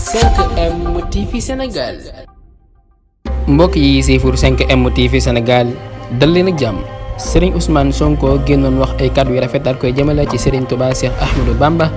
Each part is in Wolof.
5M TV Sénégal. mbokk yi siifur 5M TV Sénégal dal leen ak jàmm. Serigne Ousmane Sonko génnoon wax ay kàddu yu rafet daal koy jëmale ci Serigne Touba Cheikh Ahmadou Bamba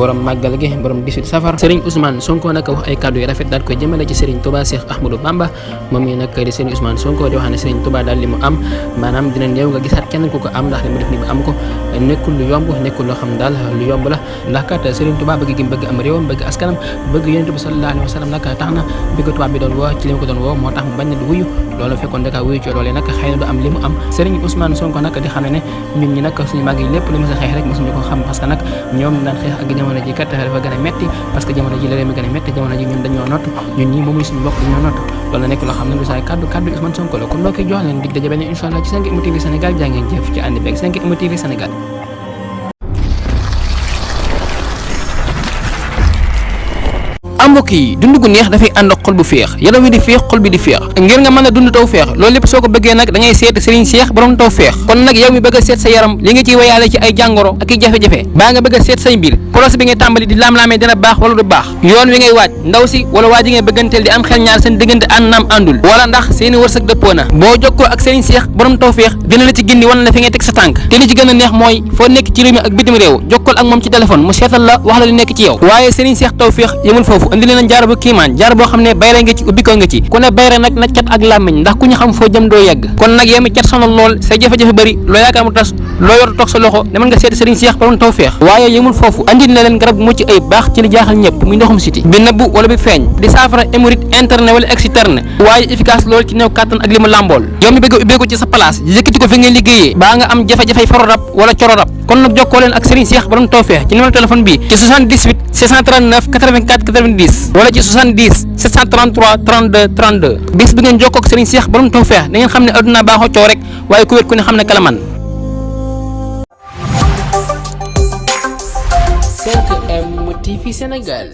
borom màggal gi borom 18 safar. Serigne Ousmane Sonko nag wax ay kàddu yu rafet daal koy jëmale ci Serigne Touba Cheikh Ahmadou Bamba moom mii nag di Serigne Ousmane Sonko di wax ne Serigne Touba daal li mu am maanaam dina néew nga gisaat kenn ku ko am ndax li mu def ni ba am ko nekkul lu yomb nekkul loo xam daal lu yomb la ndax kat Serigne Touba bëgg gi bëgg am réewam bëgg askanam bëgg Yonent bi sallallahu alayhi wa sallam nag tax na bi ko tubaab bi doon woo ci li mu ko doon woo moo tax mu bañ na du wuyu loolu fekkoon daka wuyu ci loolee nag xëy na du am li mu am Serigne Ousmane Sonko nag di xam ne ñun ñi nag suñu màgg yi lépp lu mës a xeex rek mosuñu ko xam parce que nag ñoom daan xeex ak jamono ji kat dafa gën a metti parce que jamono ji la réew mi gën a metti jamono ji ñun dañoo nott ñun ñi moom suñu bopp dañoo nott loolu la nekk loo xam ne du saay kaddu Ousmane Sonko la kon loo koy jox leen dig daje benn inshallah ci 5M TV Sénégal jaa ngeen jëf ci ànd beeg 5M TV Sénégal. mbokk yi dund gu neex dafay ànd ak xol bu féex yaram wi di féex xol bi di féex ngir nga mën a dund taw féex loolu lépp soo ko bëggee nag da ngay seet Serigne Cheikh borom taw féex kon nag yow mi bëgg a seet sa yaram li nga ciy wayaale ci ay jàngoro ak i jafe-jafe baa nga bëgg a seet say mbir procès bi ngay tàmbali di laam-laamee dina baax wala du baax yoon wi ngay waaj ndaw si wala waa ji ngay bëgganteel di am xel ñaar seen diggante ànd naam àndul wala ndax seeni wërsëg dëppoo na boo jokkoo ak Serigne Cheikh borom taw féex dina la ci gindi wan la fi ngay teg sa tànk te li ci gën a neex mooy foo nekk ci réew mi ak bitim réew jokkool ak moom ci téléphone mu seetal la wax la li nekk ci yow waaye Serigne Cheikh taw féex yëmul foofu indi leen jaar bu kiimaan jaar boo xam ne bayre nga ci ubbi ko nga ci ku ne bayre nag na cat ak làmmiñ ndax ku ñu xam foo jëm doo yegg kon nag yow mi cat sonal lool say jafe-jafe bëri loo yaakaar mu tas loo yor toog sa loxo demal nga seeti Serigne Cheikh borom taw féex waaye yëmul foofu andil na leen garab mucc ay baax ci li jaaxal ñëpp muy ndoxum siti bi nëbbu wala bi feeñ di saafara hémorroïde interne wala externe waaye efficace lool ci néew kàttan ak li mu làmbool yow mi bëgg a ubbeeku ci sa place yëkkati ko fi ngay liggéeyee baa nga am jafe-jafey faro rab wala coro rab kon nag jokkoo leen ak Serigne Cheikh borom taw féex ci numéro téléphone bi ci 78 639 84 90 wala ci 70 733 32 32 bis bi ngeen jokkoo ak Serigne Cheikh borom taw féex da ngeen xam ne adduna baaxoo coow rek waaye ku wér ku ne xam ne kalaman 5M TV Sénégal.